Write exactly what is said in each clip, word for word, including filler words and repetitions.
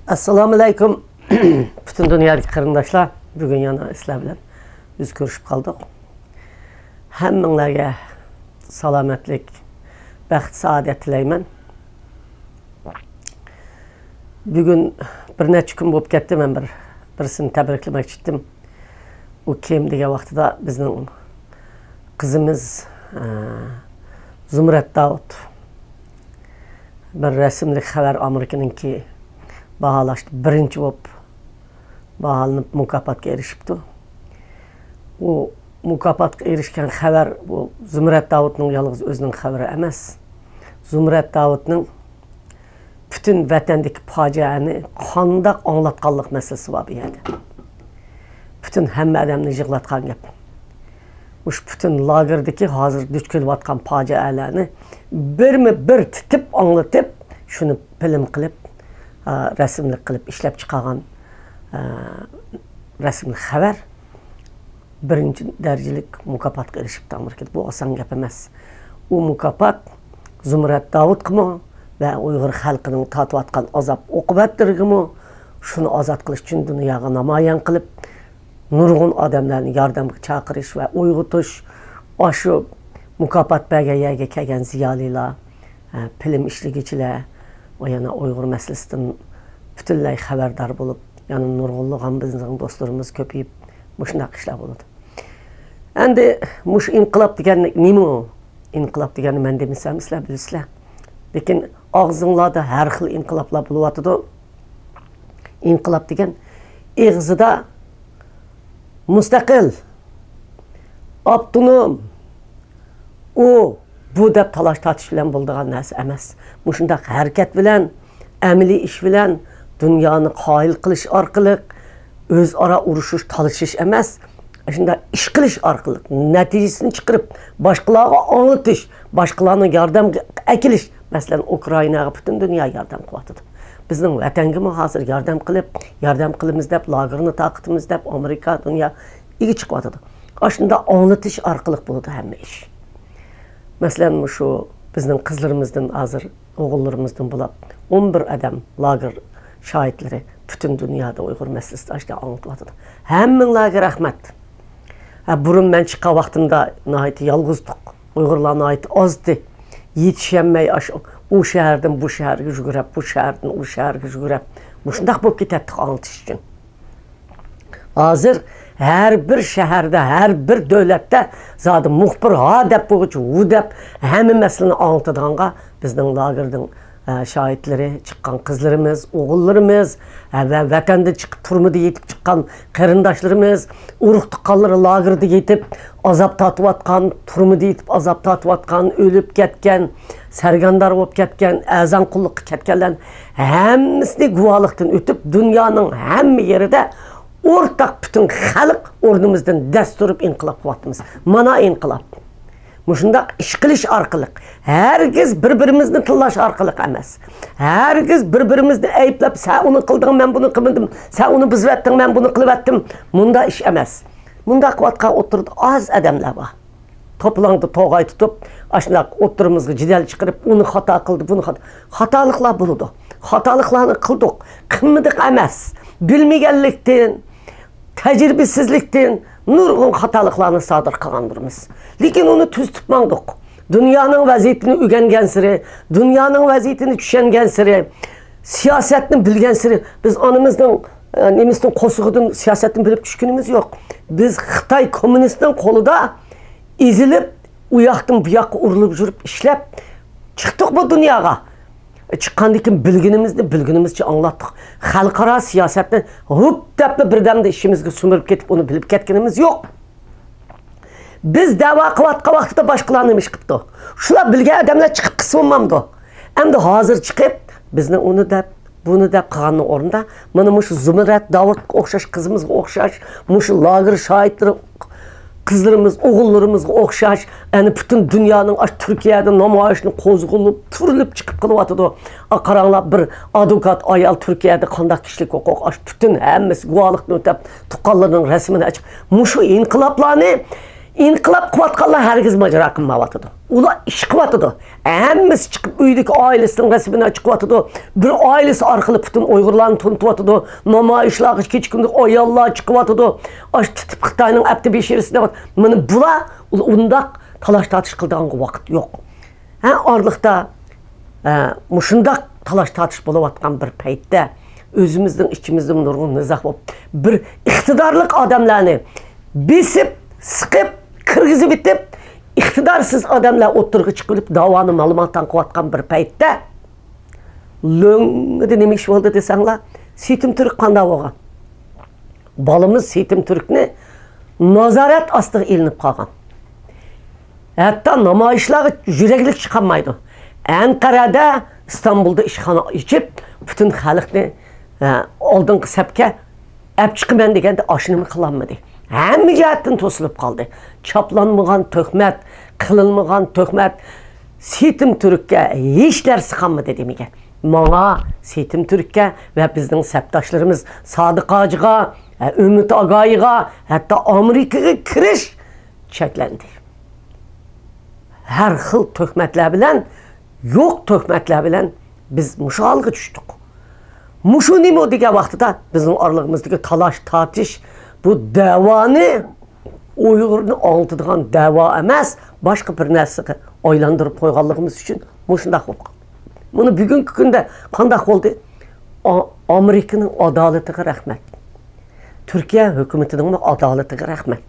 ئەسسالامۇئەلەيكۇم. پۈتۈن دۇنيادىكى قېرىنداشلار، بۈگۈن يەنە سىلەر بىلەن يۈز كۆرۈشۈپ قالدۇق. ھەممىڭلارگە سالامەتلىك، بەخت، سائادەت تىلەيمەن. بۈگۈن بىر نەچچە كۈن بولۇپ كەتتى، مەن بىر، بىرسىنى تەبرىكلىمەكچى ئىدىم. ئۇ كىم دېگەن ۋاقتىدا بىزنىڭ قىزىمىز، ئە، زۇمرەت داۋۇت بىر رەسىملىك خەۋەر، ئامېرىكىنىڭكى باھالاشتا بىرىنچى بولۇپ باھالىنىپ مۇكاپاتقا ئېرىشىپتۇ. ئۇ مۇكاپاتقا ئېرىشكەن خەۋەر، بۇ زۇمرەت داۋۇتنىڭ يالغۇز ئۆزىنىڭ خەۋىرى ئەمەس. زۇمرەت داۋۇتنىڭ پۈتۈن ۋەتەندىكى پاجىئەنى قانداق ئاڭلاتقانلىق مەسىلىسى بار بۇ يەردە. پۈتۈن ھەممە ئادەمنى يىغلاتقان گەپ. مۇشۇ پۈتۈن لاگېردىكى ھازىر دۇچ كېلىۋاتقان پاجىئەلەرنى بىرمۇ بىر تىتىپ ئاڭلىتىپ، شۇنى فىلىم قىلىپ، ئا، رەسىملىك قىلىپ ئىشلەپ چىقارغان، ئا، رەسىملىك خەۋەر بىرىنچى دەرىجىلىك مۇكاپاتقا ئېرىشىپتۇ ئامېرىكىدا. بۇ ئاسان گەپ ئەمەس. ئۇ مۇكاپات زۇمرەت داۋۇتقىمۇ ۋە ئۇيغۇر خەلقىنىڭ تارتىۋاتقان ئازاب ئوقۇبەتلىرىگىمۇ، شۇنى ئازاد قىلىش ئۈچۈن دۇنياغا نامايان قىلىپ، نۇرغۇن ئادەملەرنى ياردەمگە چاقىرىش ۋە ئويغىتىش، ئاشۇ مۇكاپات بەرگەن يەرگە كەلگەن زىيالىيلار، ھە، فىلىم ئىشلىگۈچىلەر، ۋە يەنە ئۇيغۇر مەسىلىسىدىن پۈتۈنلەي خەۋەردار بولۇپ، يەنە نۇرغۇنلىغان بىزنىڭ دوستلىرىمىز كۆپىيىپ، مۇشۇنداق ئىشلار بولىدۇ. ئەمدى مۇشۇ ئىنقىلاب دېگەن نېمە ئۇ؟ ئىنقىلاب دېگەننى مەن دېمىسەم، سىلەر بىلىسىلەر. لېكىن ئاغزىڭلاردا ھەر خىل ئىنقىلابلار بولۇۋاتىدۇ. ئىنقىلاب دېگەن ئېغىزىدا مۇستەقىل، ئاپتونوم، ئۇ، بۇ دەپ تالاش تارتىش بىلەن بولىدىغان نەرسە ئەمەس. مۇشۇنداق ھەرىكەت بىلەن، ئەمەلىي ئىش بىلەن دۇنيانى قايىل قىلىش ئارقىلىق ئۆزئارا ئۇرۇشۇش، تالىشىش ئەمەس، شۇنداق ئىش قىلىش ئارقىلىق نەتىجىسىنى چىقىرىپ، باشقىلارغا ئاڭلىتىش، باشقىلارنى ياردەمگە ئەكېلىش. مەسىلەن، ئۇكرائىناغا پۈتۈن دۇنيا ياردەم قىلىۋاتىدۇ. بىزنىڭ ۋەتەنگىمۇ ھازىر ياردەم قىلىپ، ياردەم قىلىمىز دەپ، لاگېرنى تارقىتىمىز دەپ، ئامېرىكا، دۇنيا ئىگە چىقىۋاتىدۇ. ئاشۇنداق ئاڭلىتىش ئارقىلىق بولىدۇ ھەممە ئىش. مەسىلەن، مۇشۇ بىزنىڭ قىزلىرىمىزدىن ھازىر، ئوغۇللىرىمىزدىن بولۇپ ئون بىر ئادەم لاگېر شاھىتلىرى پۈتۈن دۇنيادا ئۇيغۇر مەسىلىسىنى ئاشۇنداق ئاڭلىتىۋاتىدۇ. ھەممىڭلارغا رەھمەت. ھە، بۇرۇن مەن چىققان ۋاقتىمدا ناھايىتى يالغۇزدۇق. ئۇيغۇرلار ناھايىتى ئازدى. يېتىشەلمەي ئاشۇ، ئۇ شەھەردىن بۇ شەھەرگە يۈگۈرۈپ، بۇ شەھەردىن ئۇ شەھەرگە يۈگۈرۈپ، مۇشۇنداق بولۇپ كېتەتتۇق ئاڭلىتىش ئۈچۈن. ھازىر ھەر بىر شەھەردە، ھەر بىر دۆلەتتە زادى مۇخبىر ھا دەپ بولغۇچە ھۇ دەپ ھەممە مەسىلىنى ئاڭلىتىدىغانغا بىزنىڭ لاگېرنىڭ، ئە، شاھىتلىرى، چىققان قىزلىرىمىز، ئوغۇللىرىمىز، ھە، ۋە ۋەتەندىن چىقىپ تۈرمىدە يېتىپ چىققان قېرىنداشلىرىمىز، ئۇرۇق تۇغقانلىرى لاگېردا يېتىپ ئازاب تارتىۋاتقان، تۈرمىدە يېتىپ ئازاب تارتىۋاتقان، ئۆلۈپ كەتكەن، سەرگەردان بولۇپ كەتكەن، ئەرزان قۇللۇققا كەتكەنلەرنى ھەممىسىنى گۇۋاھلىقتىن ئۆتۈپ، دۇنيانىڭ ھەممە يېرىدە ئورتاق پۈتۈن خەلق ئورنىمىزدىن دەس تۇرۇپ ئىنقىلاب قىلىۋاتىمىز. مانا ئىنقىلاب. مۇشۇنداق ئىش قىلىش ئارقىلىق، ھەرگىز بىر-بىرىمىزنى تىللاش ئارقىلىق ئەمەس، ھەرگىز بىر-بىرىمىزنى ئەيىبلەپ، سەن ئۇنى قىلدىڭ، مەن بۇنى قىلمىدىم، سەن ئۇنى بۇزۇۋەتتىڭ، مەن بۇنى قىلىۋەتتىم، مۇنداق ئىش ئەمەس. مۇنداق قىلىۋاتقان ئوتتۇرىدا ئاز ئادەملەر بار. توپىلاڭدا توغاي تۇتۇپ، ئاشۇنداق ئوتتۇرىمىزغا جېدەل چىقىرىپ، ئۇنى خاتا قىلدى، بۇنى خاتا. خاتالىقلار بولىدۇ. خاتالىقلارنى قىلدۇق، قىلمىدۇق ئەمەس. بىلمىگەنلىكتىن، تەجرىبىسىزلىكتىن نۇرغۇن خاتالىقلارنى سادىر قىلغاندۇرمىز. لېكىن ئۇنى تۈزىتىپ ماڭدۇق. دۇنيانىڭ ۋەزىيىتىنى ئۆگەنگەنسېرى، دۇنيانىڭ ۋەزىيىتىنى چۈشەنگەنسېرى، سىياسەتنى بىلگەنسېرى، بىز ئانىمىزنىڭ، ئە، نېمىسىنىڭ قورسىقىدىن سىياسەتنى بىلىپ چۈشكىنىمىز يوق. بىز خىتاي كوممۇنىستىنىڭ قولىدا ئېزىلىپ، ئۇ ياقتىن بۇ ياققا ئۇرۇلۇپ يۈرۈپ ئىشلەپ چىقتۇق بۇ دۇنياغا. چىققاندىن كېيىن بىلگىنىمىزنى بىلگىنىمىزچە ئاڭلاتتۇق. خەلقئارا سىياسەتنى ھوپ دەپلا بىردەمدە ئىچىمىزگە سۈمۈرۈپ كېتىپ، ئۇنى بىلىپ كەتكىنىمىز يوق. بىز دەۋا قىلىۋاتقان ۋاقتىدا باشقىلار نېمە ئىش قىپتۇ؟ شۇلار بىلگەن ئادەملەر چىقىپ قىلسا بولمامدۇ؟ ئەمدى ھازىر چىقىپ، بىزنى ئۇنى دەپ، بۇنى دەپ قىلغاننىڭ ئورنىدا، مانا مۇشۇ زۇمرەت داۋۇتقا ئوخشاش، قىزىمىزغا ئوخشاش، مۇشۇ لاگېر شاھىتلىرى، قىزلىرىمىز، ئوغۇللىرىمىزغا ئوخشاش، يەنى پۈتۈن دۇنيانىڭ ئاشۇ تۈركىيەدە نامايىشنى قوزغىلىپ، تۈرۈلۈپ چىقىپ قىلىۋاتىدۇ. ئا، قاراڭلار، بىر ئادۋوكات ئايال تۈركىيەدە قانداق كىشىلىك ھوقۇق، ئاشۇ پۈتۈن ھەممىسى گۇۋاھلىقنى ئۆتەپ، تۇغقانلىرىنىڭ رەسىمىنى ئېچىپ، مۇشۇ ئىنقىلابلارنى ئىنقىلاب قىلىۋاتقانلار ھەرگىز ماجىرا قىلمايۋاتىدۇ. ئۇلار ئىش قىلىۋاتىدۇ. ھەممىسى چىقىپ ئۆيدىكى ئائىلىسىنىڭ رەسىمىنى چىقىۋاتىدۇ. بىر ئائىلىسى ئارقىلىق پۈتۈن ئۇيغۇرلارنى تونۇتۇۋاتىدۇ. نامايىشلارغا كېچە كۈندۈز ئاياللار چىقىۋاتىدۇ. ئاش تىتىپ خىتاينىڭ ئەپتى بېشىرىسىنى. مانا بۇلار ئۇنداق تالاش تارتىش قىلىدىغانغا ۋاقىت يوق. ھە، ئارىلىقتا، ھە، مۇشۇنداق تالاش تارتىش بولۇۋاتقان بىر پەيتتە ئۆزىمىزنىڭ ئىچىمىزدىمۇ نۇرغۇن نىزا بولۇپ، بىر ئىقتىدارلىق ئادەملەرنى بېسىپ، سىقىپ، كىرگۈزۈۋېتىپ، ئىقتىدارسىز ئادەملەر ئوتتۇرىغا چىقىپ داۋانى مالىماتان قىلىۋاتقان بىر پەيتتە، لۆڭگىدە نېمە ئىش بولدى دېسەڭلار، سېيىتىم تۈرك قانداق بولغان؟ بالىمىز سېيىتىم تۈركنى نازارەت ئاستىغا ئېلىنىپ قالغان. ھەتتا نامايىشلارغا يۈرەكلىك چىقالمايدۇ. ئەنقەرەدە، ئىستانبۇلدا ئىشخانا ئېچىپ، پۈتۈن خەلقنى، ئە، ئالدىنقى سەپكە ئەپ چىقىمەن دېگەندە، ئاشۇنىمۇ قىلالمىدى. ھەممە جەھەتتىن توسۇلۇپ قالدى. چاپلانمىغان تۆھمەت، قىلىنمىغان تۆھمەت، سېيىتىم تۈرككە ھېچ نەرسە قالمىدى دېمىگە. ماڭا، سېيىتىم تۈرككە ۋە بىزنىڭ سەپداشلىرىمىز سادىق ھاجىغا، ئۈمىد ئاگايىغا، ھەتتا ئامېرىكىغا كىرىش چەكلەندى. ھەر خىل تۆھمەتلەر بىلەن، يوق تۆھمەتلەر بىلەن بىز مۇشۇ ھالغا چۈشتۇق. مۇشۇ نېمە دېگەن ۋاقتىدا بىزنىڭ ئارىلىقىمىزدىكى تالاش تارتىش، بۇ دەۋانى ئۇيغۇرنى ئاڭلىتىدىغان دەۋا ئەمەس، باشقا بىر نەرسىگە ئايلاندۇرۇپ قويغانلىقىمىز ئۈچۈن مۇشۇنداق بولۇپ قالدى. بۇنى بۈگۈنكى كۈندە قانداق بولدى؟ ئا-، ئامېرىكىنىڭ ئادالىتىگە رەھمەت. تۈركىيە ھۆكۈمىتىنىڭمۇ ئادالىتىگە رەھمەت.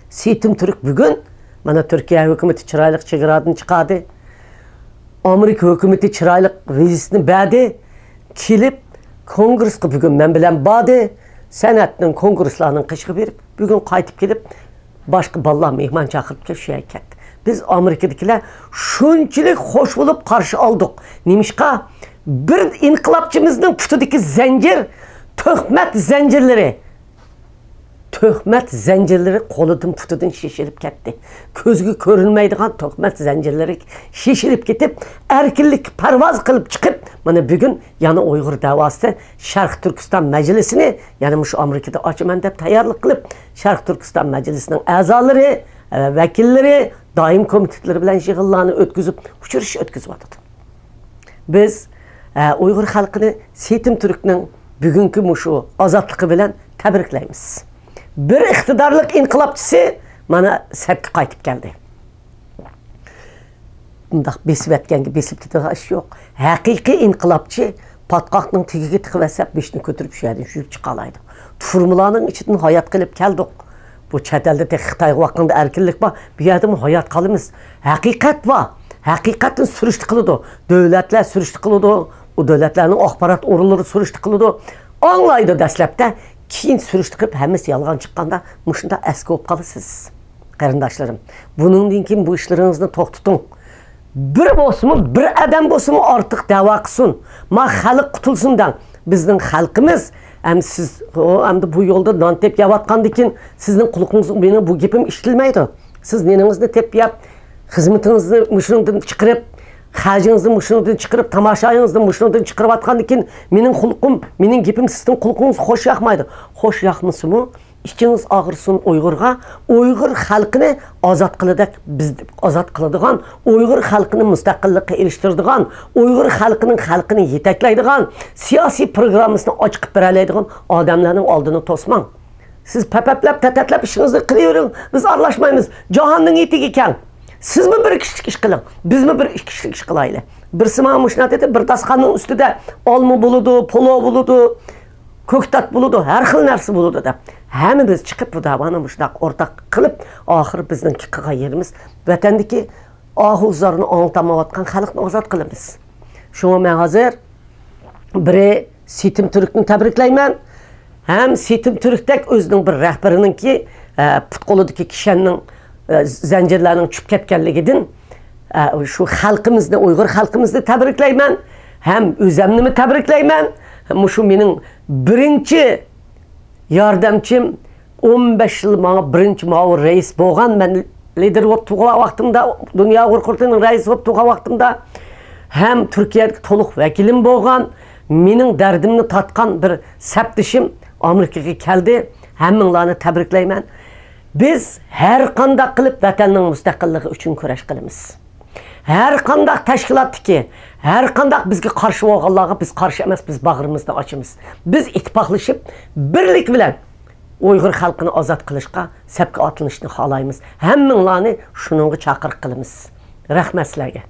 سېيىتىم تۈرك بۈگۈن، مانا، تۈركىيە ھۆكۈمىتى چىرايلىق چېگرادىن چىقاردى. ئامېرىكا ھۆكۈمىتى چىرايلىق ۋىزىسىنى بەردى. كېلىپ، كونگرېسقا بۈگۈن مەن بىلەن باردى. سەنئەتنىڭ، كونگرېسلارنىڭ قېشىغا بېرىپ، بۈگۈن قايتىپ كېلىپ، باشقا بالىلار مېھمان چاقىرىپ كېلىپ شۇ يەرگە كەتتى. بىز ئامېرىكىدىكىلەر شۇنچىلىك خوش بولۇپ قارشى ئالدۇق. نېمىشقا؟ بىر ئىنقىلابچىمىزنىڭ پۇتىدىكى زەنجىر، تۆھمەت زەنجىرلىرى، تۆھمەت زەنجىرلىرى قولىدىن، پۇتىدىن شېشىلىپ كەتتى. كۆزگە كۆرۈنمەيدىغان تۆھمەت زەنجىرلىرى شېشىلىپ كېتىپ، ئەركىنلىككە پەرۋاز قىلىپ چىقىپ، مانا بۈگۈن يەنە ئۇيغۇر دەۋاسى شەرقىي تۈركىستان مەجلىسىنى، يەنە مۇشۇ ئامېرىكىدا ئاچىمەن دەپ تەييارلىق قىلىپ، شەرقىي تۈركىستان مەجلىسىنىڭ ئەزالىرى، ۋەكىللىرى، دائىم كومىتېتلىرى بىلەن يىغىنلارنى ئۆتكۈزۈپ، ئۇچرىشىش ئۆتكۈزۈۋاتىدۇ. بىز، ئە، ئۇيغۇر خەلقىنى سېيىتىم تۈركنىڭ بۈگۈنكى مۇشۇ ئازادلىقى بىلەن تەبرىكلەيمىز. بىر ئىقتىدارلىق ئىنقىلابچىسى مانا سەپكە قايتىپ كەلدى. بۇنداق بېسىۋەتكەنگە بېسىپ كېتىدىغان ئىش يوق. ھەقىقىي ئىنقىلابچى پاتقاقنىڭ تېگىگە تىقىۋەتسە، بېشىنى كۆتۈرۈپ شۇ يەردىن يۈگۈپ چىقالايدۇ. تۇرمىلارنىڭ ئىچىدىن ھايات قىلىپ كەلدۇق. بۇ چەت ئەلدە تېخى خىتايغا ۋاققاندا ئەركىنلىك بار، بۇ يەردىمۇ ھايات قالىمىز. ھەقىقەت بار. ھەقىقەتنى سۈرۈشتە قىلىدۇ. دۆلەتلەر سۈرۈشتە قىلىدۇ. ئۇ دۆلەتلەرنىڭ ئاخبارات ئورۇنلىرى سۈرۈشتە قىلىدۇ. ئاڭلايدۇ دەسلەپتە، كېيىن سۈرۈشتە قىلىپ ھەممىسى يالغان چىققاندا مۇشۇنداق ئەسكە بولۇپ قالىسىز. قېرىنداشلىرىم، بۇنىڭدىن كېيىن بۇ ئىشلىرىڭىزنى توختىتىڭ. بىر بولسىمۇ، بىر ئادەم بولسىمۇ ئارتۇق دەۋا قىلسۇن. ما خەلق قۇتۇلسۇن دەڭ. بىزنىڭ خەلقىمىز، ئەمدى سىز، ئو، ئەمدى بۇ يولدا نان تېپىپ يەۋاتقاندىكىن، سىزنىڭ قۇلىقىڭىزغا مېنىڭ بۇ گېپىم ئىشىتىلمەيدۇ. سىز نېنىڭىزنى تېپىپ يەپ، خىزمىتىڭىزنى مۇشۇنىڭدىن چىقىرىپ، خەجىڭىزنى مۇشۇنىڭدىن چىقىرىپ، تاماشايىڭىزنى مۇشۇنىڭدىن چىقىرىۋاتقاندىكىن، مېنىڭ قۇلىقىم، مېنىڭ گېپىم سىزنىڭ قۇلىقىڭىزغا خوش ياقمايدۇ. خوش ياقمىسىمۇ، ئىچىڭىز ئاغرىسۇن ئۇيغۇرغا، ئۇيغۇر خەلقىنى ئازاد قىلىدەك، بىز ئازاد قىلىدىغان، ئۇيغۇر خەلقىنى مۇستەقىللىققا ئېرىشتۈرىدىغان، ئۇيغۇر خەلقىنىڭ خەلقىنى يېتەكلەيدىغان، سىياسىي پروگراممىسىنى ئاچىقىپ بېرەلەيدىغان ئادەملەرنىڭ ئالدىنى توسماڭ. سىز پەپەپلەپ، تەتەتلەپ ئىشىڭىزنى قىلىۋېرىڭ، بىز ئارىلاشمايمىز. جاھاننىڭ يېتىكى كەڭ. سىزمۇ بىر كىشىلىك ئىش قىلىڭ، بىزمۇ بىر ئىش، كىشىلىك ئىش قىلايلى. بىرسى ماڭا مۇشۇنداق دېدى، بىر داستىخاننىڭ ئۈستىدە ئالما بولىدۇ، پولۇ بولىدۇ، كۆكتات بولىدۇ، ھەر خىل نەرسە بولىدۇ دەپ، ھەممىمىز چىقىپ بۇ دەۋانى مۇشۇنداق ئورتاق قىلىپ، ئاخىرى بىزنىڭكى قىلغان يېرىمىز ۋەتەندىكى ئاھۇ زارنى ئاڭلىتالمايۋاتقان خەلقنى ئازاد قىلىمىز. شۇڭا مەن ھازىر بىرى سېيىتىم تۈركنى تەبرىكلەيمەن، ھەم سېيىتىم تۈركتەك ئۆزىنىڭ بىر رەھبىرىنىڭكى، ئە، پۇت قولىدىكى كىشەننىڭ، ئە، زەنجىرلەرنىڭ چۈشۈپ كەتكەنلىكىدىن، ئە، شۇ خەلقىمىزنى، ئۇيغۇر خەلقىمىزنى تەبرىكلەيمەن، ھەم ئۆزەمنىمۇ تەبرىكلەيمەن. مۇشۇ مېنىڭ بىرىنچى ياردەمچىم، ئون بەش يىل ماڭا بىرىنچى مۇئاۋىن رەئىس بولغان، مەن لىدېر بولۇپ تۇرغان ۋاقتىمدا، دۇنيا ئۇيغۇر قۇرۇلتىيىنىڭ رەئىسى بولۇپ تۇرغان ۋاقتىمدا، ھەم تۈركىيەدىكى تولۇق ۋەكىلىم بولغان، مېنىڭ دەردىمنى تارتقان بىر سەپدىشىم ئامېرىكىغا كەلدى. ھەممىڭلارنى تەبرىكلەيمەن. بىز ھەر قانداق قىلىپ ۋەتەننىڭ مۇستەقىللىقى ئۈچۈن كۈرەش قىلىمىز. ھەر قانداق تەشكىلاتتىكى، ھەر قانداق بىزگە قارشى بولغانلارغا بىز قارشى ئەمەس، بىز باغرىمىزنى ئاچىمىز. بىز ئىتتىپاقلىشىپ، بىرلىك بىلەن ئۇيغۇر خەلقىنى ئازاد قىلىشقا سەپكە ئاتلىنىشنى خالايمىز. ھەممىڭلارنى شۇنىڭغا چاقىرىق قىلىمىز. رەھمەت سىلەرگە.